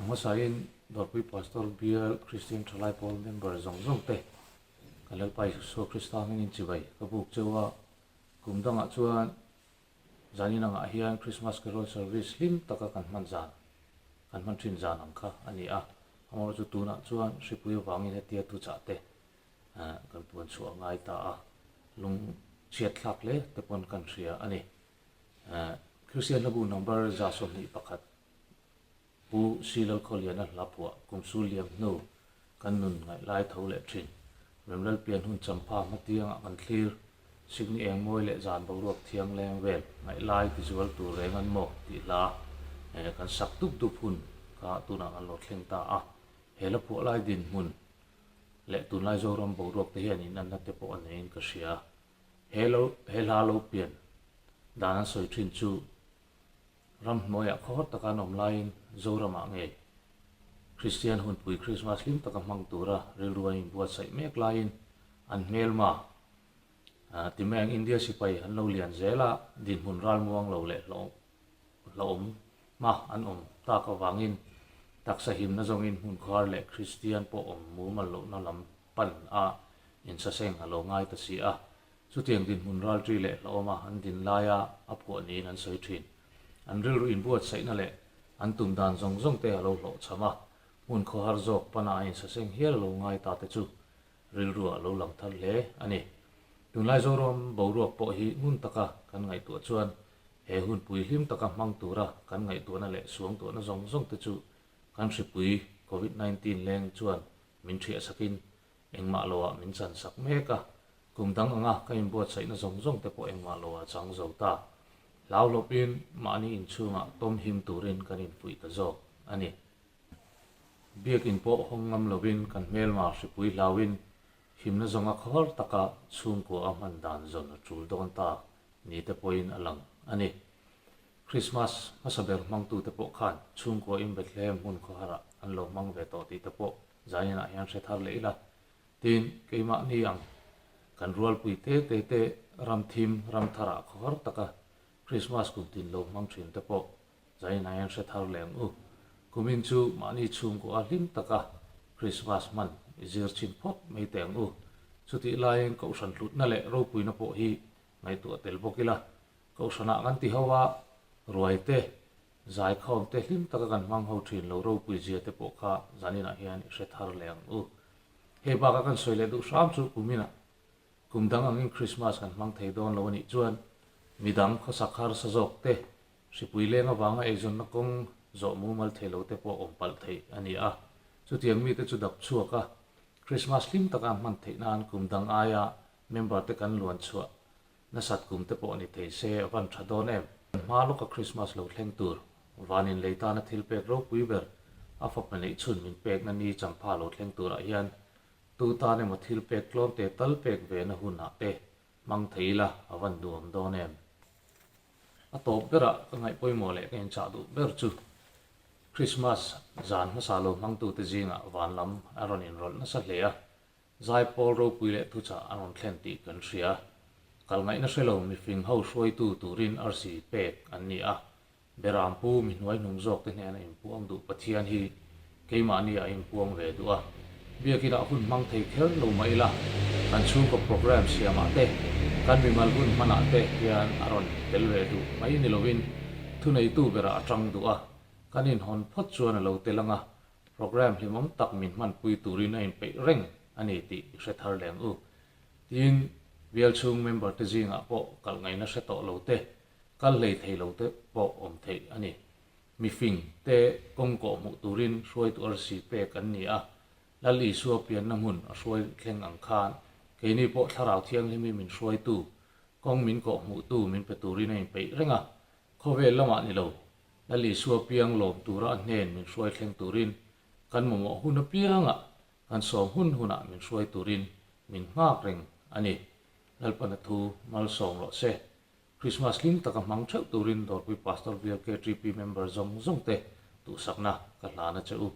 hmasain Dawrpui Pastor Bial Kristian Thalai Pawl member zawng zawng te kan Lalpa Isua Krista hmingin chibai ka buk cheu a, kum dangah chuan zanin angah hian Christmas Carol Service hlim taka kan hman zan kan hman thin zan ang kha a ni a, amaherawhchu tunah chuan hripui avangin hetia thuchah te kan puan chhuah a ngai ta a, lung chhiat thlak hle te pawn kan hria a ni. Kristian hlabu number 21 Pu Silal Khawliana hla phuah kum sul liam hnu kan nun ngaih lai tho leh thin. Remlal pian hun champha hmatiangah kan thlir, sikni eng mawi leh zan boruak thiang leng vel ngaih lai tizual tur reng an maw tih hla kan sak dup dup hun kha tunah kan lo thleng ta a. He hla phuah lai dinhmun leh tunlai Zoram boruak te hian inanna te pawh a neiin ka hria. He lo he hla lo pian dan an sawi thin chu ramhnuaiah khawhawt taka an awm laiin Zoramah ngei Kristian hunpui Krismas hlim taka hmang tura rilru an inbuatsaih mek laiin an hmelma Timeng India sipai an lo lian zel a, dinhmun ralmuang lo leh hlawh hlauhawm hma an awm tak avangin taksa himna zawngin hmun khar leh Kristian pawh awm mumal lohna lam pan a insaseng a lo ngai ta si a. Chutiang dinhmun ralṭi leh hlauhawma an din laia a phuah niin an sawi ṭhin. An rilru inbuatsaihna leh an tum dan zawng zawng te a lo hlawhchham a, hmun khawhar zawk pana a insaseng hial a lo ngai ta te chu rilru a lo lang thar hle a ni. Tunlai Zoram boruak pawh hi ngun taka kan ngaihtuah chuan he hunpui hlim taka hmang tura kan ngaihtuahna leh suangtuahna zawng zawng te chu kan hripui Covid 19 leng chuan min ṭhiah sakin engmah loah min chan sak mek a, kum dang anga ka inbuatsaihna zawng zawng te pawh engmah loah chang zo ta. Hlau hlawpin mahni inchhungah tawm him turin kan infuih ta zawk a ni. Biakin pawh hawng ngam lovin kan hmelma hripui hlauin himna zawnga khawhar taka chhungkua a hman dan zawn a tul dawn ta ni te pawhin a lang a ni. Krismas hmasa ber hmangtute pawh khan chhungkua in Bethlehem hmun khawharah an lo hmang ve tawh tih te pawh zaninah hian hre thar leh ila. Tin, keimahni ang kan rualpui te te te ram thim ram tharah khawhar taka Krismas kum tin lo hmang thin te pawh Zainah hian hre thar leh ang u. Kumin chu mahni chhungkaw a hlim taka Krismas hman i zir chhin phawt mai teh ang u. Chutih laiin Kohhran hlutna leh ropuina pawh hi ngaihtuah tel bawk ila. Kohhranah kan ti ho a, ruai te, zaikhawm te hlim taka kan hmang ho thin lo ropui zia te pawh kha zaninah hian i hre thar leh ang u. Hei baka kan sawi leh duh hram chu kuminah kum dang angin Krismas kan hmang thei dawn lo a nih chuan midang khawsak harsa zawk te Hripui leng avanga eizawnna kawng zawh mumal thei lo te pawh awm palh theih a ni a. Chutiang mite chu dap chhuak a, Krismas hlim taka an hman theih nan kum dang aia member te kan luan chhuah nasat kum te pawh ni thei se a van tha dawn em? Kan hma lawka Krismas lo thleng tur vanin lei tana thil pek ropui ber a fapa neih chhun min pekna ni champha lo thleng turah hian tu tan emaw thil pek tlawm te tal pek ve na hunah te hmang thei ila a van duhawm dawn em? A tawp berah ka ngaih pawimawh leh ka inchah duh ber chu Krismas zan hmasa lo hmangtute zingah van lam a rawn inrawlh nasa hle a, zaipawl ropui leh thuchah a rawn thlen tih kan hria. Kal ngaihna hre lo mifing ho hruaitu turin arsi pek an ni a, Beram pu mi hnuai hnung zawk te hnena inpuang duh Pathian hi keimahni a inpuang ve duh a. Biakinah hun hmang thei kher lo mah ila, kan chhungkaw programme siamah te, kan mimal hun hmanah te hian a rawn tel ve duh mai ni lovin thuneitu berah a tang duh a. Kan inhawn phawt chuan a lo tel anga, programme hlimawm tak min hmanpui turin a inpeih reng a ni tih i hre thar leng u. Tin, bial chhung member te zingah pawh kalh ngaihna hre tawh lo te, Kal hlei thei lo te pawh awm theih a ni. Mifing te kawng kawh hmuh turin hruaitu arsi pek an ni a, Lal Isua pianna hmun a hruai thleng ang khan keini pawh Thlarau Thianghlim hi min hruaitu, kawng min kawh hmuhtu min pe turin a inpeih reng a, khawvel lamah ni lo, Lal Isua piang lawm tura a hnen min hruai thleng turin kan mamawh hun apiangah kan sawm hun hunah min hruai turin min nghak reng a ni. Lalpana thu malsawm rawh se. Christmas hlim taka hmang theuh turin Dawrpui Pastor Bial KTP member zawng zawng te duhsakna ka hlan a che u.